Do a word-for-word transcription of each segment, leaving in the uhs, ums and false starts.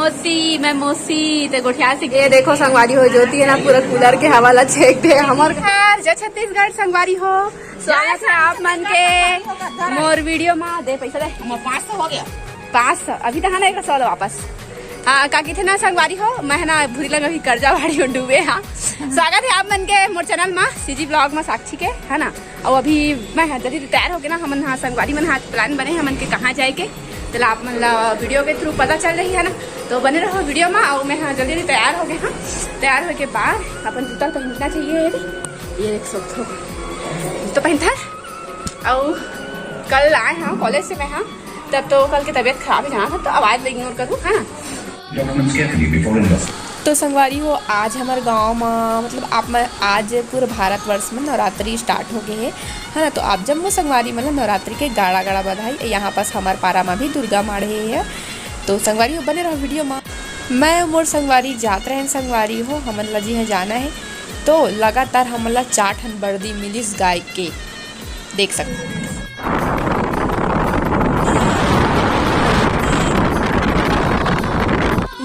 मौसी, मैं मौसी, ते गोठिया से। ये देखो संगवारी हो, ज्योति है ना, पूरा कूलर के हवा ला छेक दे हमर। यार, जय छत्तीसगढ़ संगवारी हो, स्वागत है आप मन के मोर वीडियो मा। दे पैसा दे। हमर पाँच सौ हो गया। पाँच सौ अभी तो है ना, एक सौ वापस। हाँ, का किथे ना संगवारी हो, मैं है ना भूरी लंग अभी कर्जा बाड़ी हो डूबे। हाँ, स्वागत है आप मन के मोर चैनल मा, सीजी ब्लॉग मा साक्षी के, है ना। और अभी मैं हा जल्दी तैयार होके ना, हमन हा संगवारी मन हा प्लान बने हमन के कहाँ जाए के, तेला आप मन ला वीडियो के थ्रू पता चल रही है ना। तो बने रहो वीडियो मा। और मैं हा जल्दी जल्दी तैयार हो गए। हाँ, तैयार होके बाद अपन जूता पहनना चाहिए। ये देख सकते हो, जूता पहनता है। और कल आए हाँ कॉलेज से मैं, हाँ, तब तो कल की तबीयत खराब ही जाना था, तो आवाज ला इग्नोर करूँ, है ना। Documents carefully before investing. तो संगवारी हो, आज हमर गांव म, मतलब आप मन, आज पूरे भारतवर्ष में नवरात्रि स्टार्ट हो गए है, है ना। तो आप जम्मो संगवारी, मतलब नवरात्रि के गाड़ा गाड़ा बधाई। यहाँ पास हमर पारा में भी दुर्गा माढ़े है। तो संगवारी हो, बने रहो वीडियो में। मैं मोर संगवारी जात रहन संगवारी हो, हमन ला जी है जाना है। तो लगातार हमन ला चार ठन बर्दी मिलिस गाय के, देख सकते।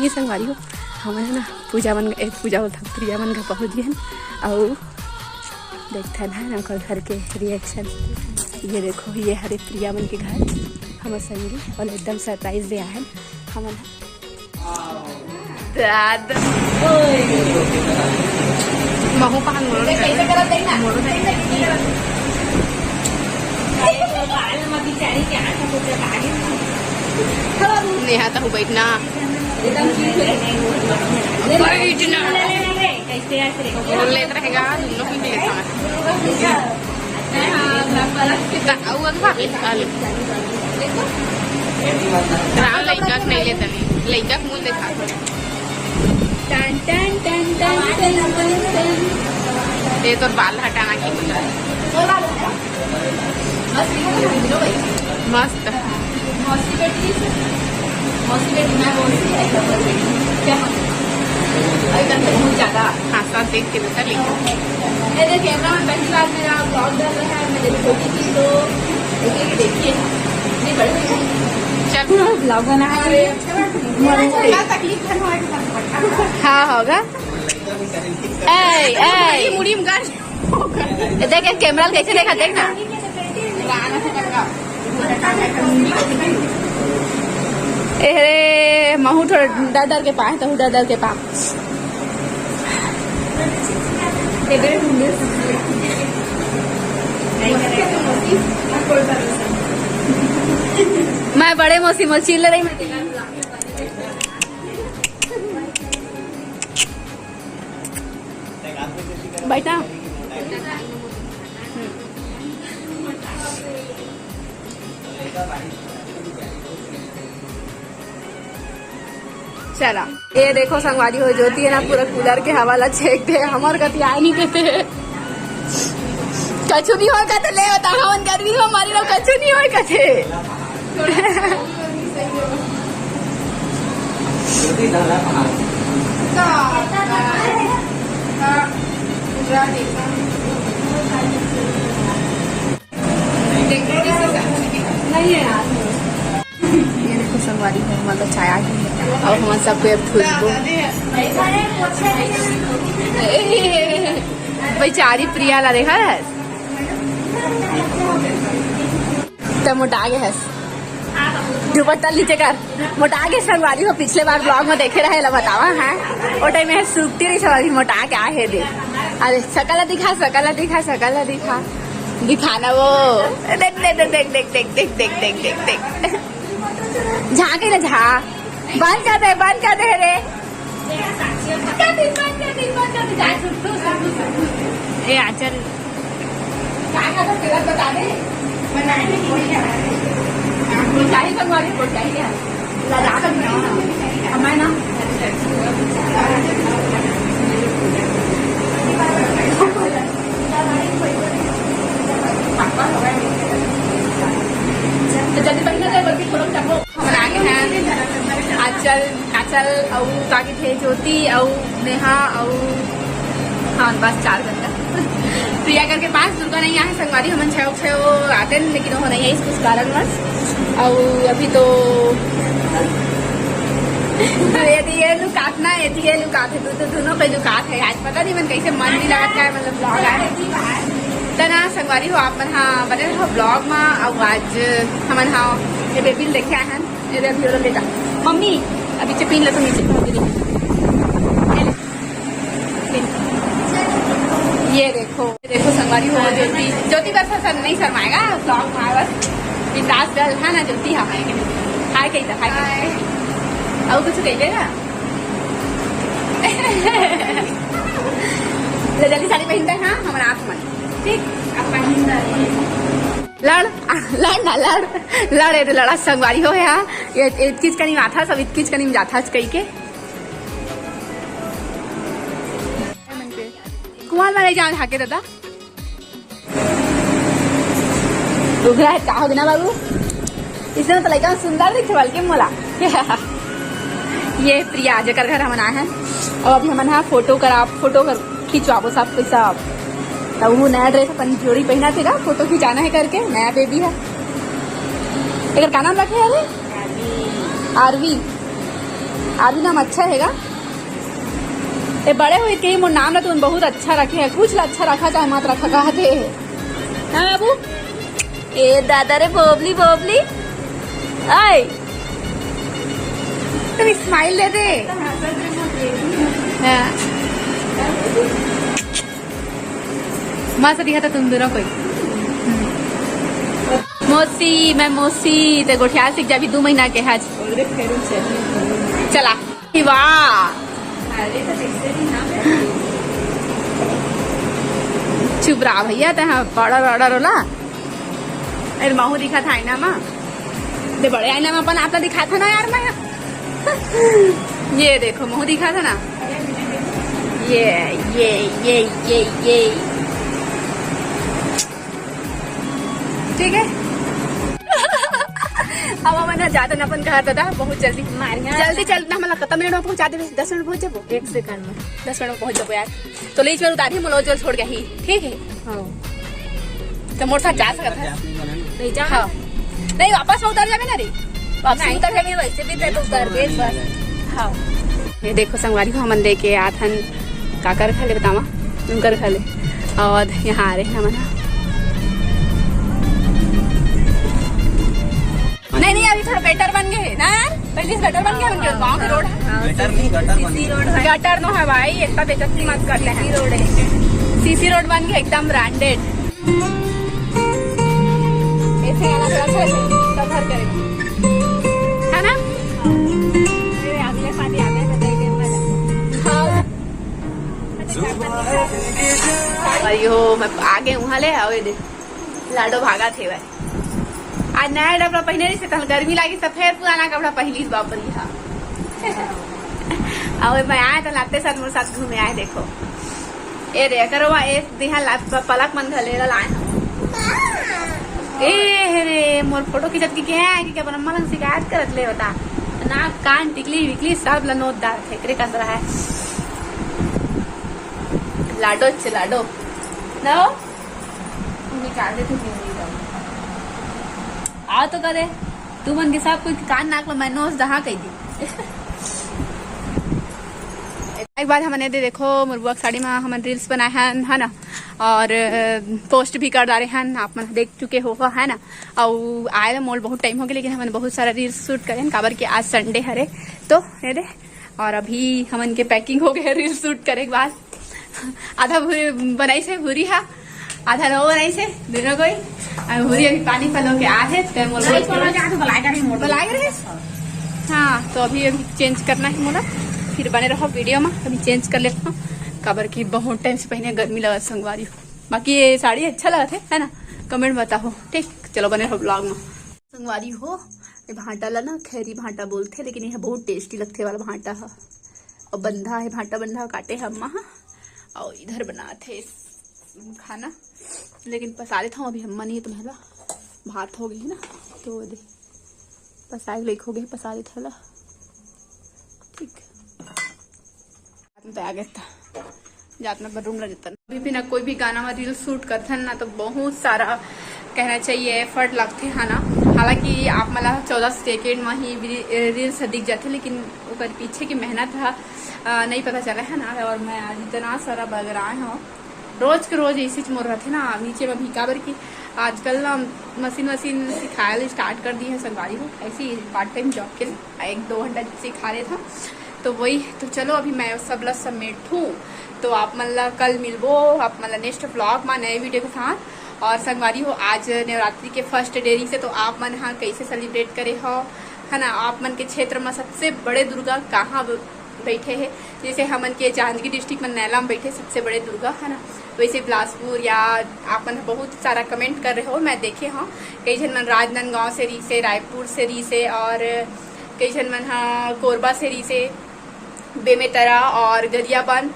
ये संगवारी हो, हमन है ना पूजा मन, ए, पूजा बोलता, प्रिया मन घर पहुँच गए हैं। और देखते हैं ना ओकर घर के रिएक्शन। ये देखो, ये हरे प्रिया मन के घर, हमर संगी, और एकदम सरप्राइज दे आए हैं हमन। दादा। महू पहन मोर। नेहा, तहु बैठना। बैठना। बोल लेत रहेगा, दुनों कुछ लेता है। त अउ अगवा, अल। राम लइका के नहीं लेता नहीं, लइका के मुंह देखा। टन, टन, टन, टन, टन, टन, टन। ये तो बाल हटाना की। मस्त। मौसी बेटी, मौसी बेटी, मैं मौसी है, क्या मौसी? अरे, कल तो बहुत ज्यादा। हाँ, सब देख के बता ले। ये देख, कैमरा में पहली बार मेरा ब्लॉग डाल रहा है, मैं देखी थी तो एक एक देखिए, इतनी बड़ी हुई। चल। ब्लॉग बना है। अरे, थोड़ा तकलीफ है, थोड़ा सा। हाँ, होगा। ए, ए। मुड़ी में गाड़। देख, एक कैमरा कैसे देखा, देख ना। ए रे, महू थोड़ा डर डर के पाए, तो डर डर के पा। मैं बड़े मौसी मोर चिल्ला रही, मैं बैठा। चला, ये देखो संगवारी हो, ज्योति है ना, पूरा कूलर के हवा ला छेक दे, हमर कति आए नहीं देते। कछु नहीं होय कथे, ले बता, हमन गर्मी में मरी रहो, कछु नहीं होय कथे। नहीं है यार। ये देखो संगवारी हो, हमारा चाय आ गई है और हम सबको अब थूकबो। बेचारी प्रिया ला देखा है, त मोटा गे हस। दुपट्टा नीचे कर। मोटा गे संगवारी हो, पिछले बार ब्लॉग में देखे रहे ला बतावा है, ओ टाइम में सूखती रही संगवारी, मोटा के आहे दे। अरे सकल दिखा, सकल दिखा, सकल दिखा, दिखा ना वो। देख, देख, देख, देख। झांके ना झा। बंद कर दे, बंद कर दे रे। ए आचल। हमन आ गे हन। आचल, आचल अउ का कहिथे, ज्योति अउ नेहा अउ, हाँ, बस चार घंटा। प्रिया करके पास दुर्गा नहीं आहे संगवारी, हमन छह, छह आते हैं, लेकिन वो नहीं आई कुछ कारणवश। अउ अभी तो तो ये ये लुकात ना, ये ये लुकात है, दू दू दोनों पे लुकात है। आज पता नहीं मन कैसे मन नहीं लगत है, मतलब ब्लॉग आए। तो ना संगवारी हो, आप मन हाँ बने रहो ब्लॉग में। अब आज हमन हाँ ये बेबी ल देखे आए हैं, ये बेबी वाला बेटा। मम्मी अभी चपिन लो तो नीचे पहुंच गई। ये ले। ये देखो, ये देखो संगवारी हो, ज्योति, ज्योति बस सर नहीं शर्माएगा, ब्लॉग में आए बस। बिंदास गर्ल है ना ज्योति, हाँ। हाय कही था, हाय कही। और कुछ कही देगा? ले जल्दी साड़ी पहनते हैं, हाँ, हमारा आसमान। ठीक, आप पहनते हैं। लड़, लड़ ना, लड़, लड़, ये तो लड़ा संगवारी हो, हाँ। ये इतकीच कनी माथा, सब इतकीच कनी जाथा कही के। कुमार वाले जान हाके दादा। उघरा है, का हो गया ना बाबू? इसने तो लड़का सुंदर दिखे बल्कि मोला। ये प्रिया, जेकर घर हमन आए हैं, और अभी हमन हा फोटो करा, फोटो कर खिंचवाबो सब कुछ सब। तो वो नया ड्रेस अपन जोड़ी पहना थे का, फोटो खिंचाना है करके, नया बेबी है। एकर का नाम रखे है रे? आरवी। आरवी नाम अच्छा हैगा। ए बड़े हुई के मोर नाम ला तुमन बहुत अच्छा रखे है, कुछ ला अच्छा रखा चाहे मत रखा, कहा थे। हाँ बाबू। ए दादा रे बोबली बोबली। आय। तुम स्माइल दे दे। हाँ। मस्त दिखा था तुम दोनों कोई। मौसी, मैं मौसी, ते गोठिया सीख जाबी दू महीना के आज। चला। वाह। चुप रहा भैया, ते हाँ बड़ा बड़ा रोला। अरे महू दिखा था आईना मा। दे बड़े आईना मा अपन आप दिखा था ना यार मैं। ये देखो महू दिखा था ना। ये, ये, ये, ये, ये। ठीक है। अब हमन ह जाथन अपन घर दादा, बहुत जल्दी। मारिया। जल्दी चल ना, हमन ला कतका मिनट में पहुंचा देबे? दस मिनट में पहुंच जाबो। एक सेकंड में। दस मिनट में पहुंच जाबो यार। तो ले इस बार उतार ही, मोला उज्जवल छोड़ गया ही, ठीक है? हाँ। तो मोर साथ जा सकत है। नहीं जा। हाँ। नहीं, वापस में उतर जाबे ना रे। वापस नहीं, उतर जाबे। वैसे भी तो उतर गए बस। हाँ। ये देखो संगवारी हो, हमन लेके आथन काकर खा ले बतावा, उनकर खा ले। और यहाँ आ रहे हैं हमन। नहीं, नहीं, अभी थोड़ा बेटर बन गए हैं ना यार, पहले से बेटर बन गया, उनके गाँव के रोड है। बेटर नहीं, गटर बन गया। गटर नो है भाई, इतना बेइज्जती मत करते हैं। रोड है। सीसी रोड बन गया, एकदम ब्रांडेड। ऐसे वाला थोड़ा सा कवर करेंगे, है ना? ये अगले पानी आवे तो दे दे वाला। हाँ। भाई हो, मैं आगे वहाँ ले आओ, ये देख, लाडो भागा थे भाई। आज नया कपड़ा पहने रही से, तहन गर्मी लागी, सब फेर पुराना कपड़ा पहनी, बाप रे, हाँ। अब मैं आए तो लाते साथ मोर साथ घूमे आए, देखो। ए रे, करो वा, ए देहा ला, प-, पलक मन घले ला लाए हम। ए हे रे, मोर फोटो खींचत की क्या है कि अपन अम्मा लंग शिकायत करत ले बता। नाक, कान, टिकली, विकली सब ला नोच डारथे, एकरे कस रहा है। लाडो चे लाडो। नो? निकाल दे तू हिंदी का। आओ तो करे, तू मन के सब कुछ कान नाक ला मैं नोच दहा कह दी। एक बार हमन ये दे देखो, मोर बुआ के साड़ी में हमन रील्स बनाए हन, है ना, और, अ, पोस्ट भी कर डारे हन, आप मन देख चुके हो, है ना। और आए ला मोल बहुत टाइम हो गया, लेकिन हमन बहुत सारा रील्स शूट करें, काबर कि आज संडे हरे। तो ये दे, और अभी हमन के पैकिंग हो गए रील्स शूट करे के बाद। आधा भूरी बनाई से भूरी हा, आधा लो बनाई से, दोनों कोई। अब भूरी अभी पानी पलो के आ है, तो मोर नहीं, दोस्त बोला जा, तो बुलाए कर ही मोड़। बुलाए कर ही? हाँ, तो अभी, अभी चेंज करना है मोला, फिर बने रहो वीडियो में, अभी चेंज कर लेता हूँ, काबर कि बहुत टाइम से पहने गर्मी लगा संगवारी हो। बाकी ये साड़ी अच्छा लगा थे, है ना? कमेंट बताओ, ठीक? चलो बने रहो ब्लॉग में। संगवारी हो, ये भांटा ला ना खैरी भांटा बोलथे, लेकिन ये बहुत टेस्टी लगथे वाला भांटा ह। और बंधा है, भांटा बंधा काटे ह अम्मा ह। और इधर बनात है खाना, लेकिन पसा लेत हूँ अभी, अम्मा नहीं है तो महला भात हो गई है ना, तो दे पसाए लायक हो गए, पसा लेत हला। ठीक। जात में तो आ गया था, जात में अपन रूम ला जतन। अभी भी ना कोई भी गाना में रील शूट करथन ना, तो बहुत सारा कहना चाहिए एफर्ट लगथे, है ना। हालांकि आप मन ला चौदह second में ही री-, reels दिख जाथे, लेकिन ओकर पीछे की मेहनत ह, अ, नहीं पता चला है ना। और मैं आज इतना सारा बगराए हूँ, रोज के रोज इसी मोर रहथे ना नीचे में भी, काबर कि आजकल ना मशीन वशीन सिखायल start कर दी है संगवारी हो, ऐसे ही part time job के लिए एक दो घंटा सिखा रहे था। तो वही, तो चलो अभी मैं सब ला समेटूँ, तो आप मन ला कल मिलबो, आप मन ला next vlog में नए video के साथ। और संगवारी हो, आज नवरात्रि के first day रहिसे, तो आप मन हा कैसे celebrate करे हो, है ना? आप मन के क्षेत्र में सबसे बड़े दुर्गा कहाँ ब-, बैठे हैं? जैसे हमन के जांजगीर district में नैला में बैठे सबसे बड़े दुर्गा, है ना? वैसे बिलासपुर या आप मन बहुत सारा comment कर रहे हो, मैं देखे हूँ, कई झन मन राजनांदगांव से रहिसे, रायपुर से रहिसे, और कई झन मन हा कोरबा से रहिसे, बेमेतरा और गरियाबंद,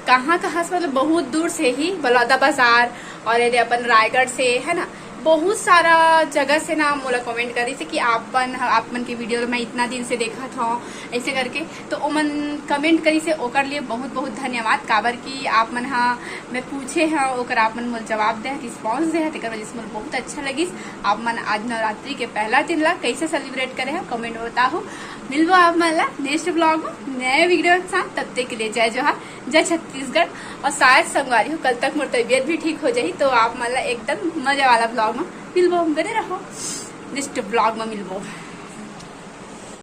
कहाँ कहाँ से, मतलब बहुत दूर से ही, बलौदा बाजार और यदि अपन रायगढ़ से, है ना, बहुत सारा जगह से ना मोला comment करिसे कि आप मन, आप मन के video मैं इतना दिन से देखत हूँ, ऐसे करके। तो ओमन comment करिसे, ओकर लिए बहुत बहुत धन्यवाद, काबर कि आप मन हा, मैं पूछे हूँ, ओकर आप मन मोला जवाब दे, response दे, तेकर वजह से मोला बहुत अच्छा लगिस। आप मन आज नवरात्रि के पहला दिन ला कैसे celebrate करे हो, comment में बताहू। मिलबो आप मन ला next vlog में नए video के साथ। तब तक के लिए जय जोहार, जय छत्तीसगढ़। और शायद संगवारी हो, कल तक मोर तबीयत भी ठीक हो जाही, तो आप मन ला एकदम मजा वाला vlog में मिलबो। बने रहो next vlog में, मिलबो।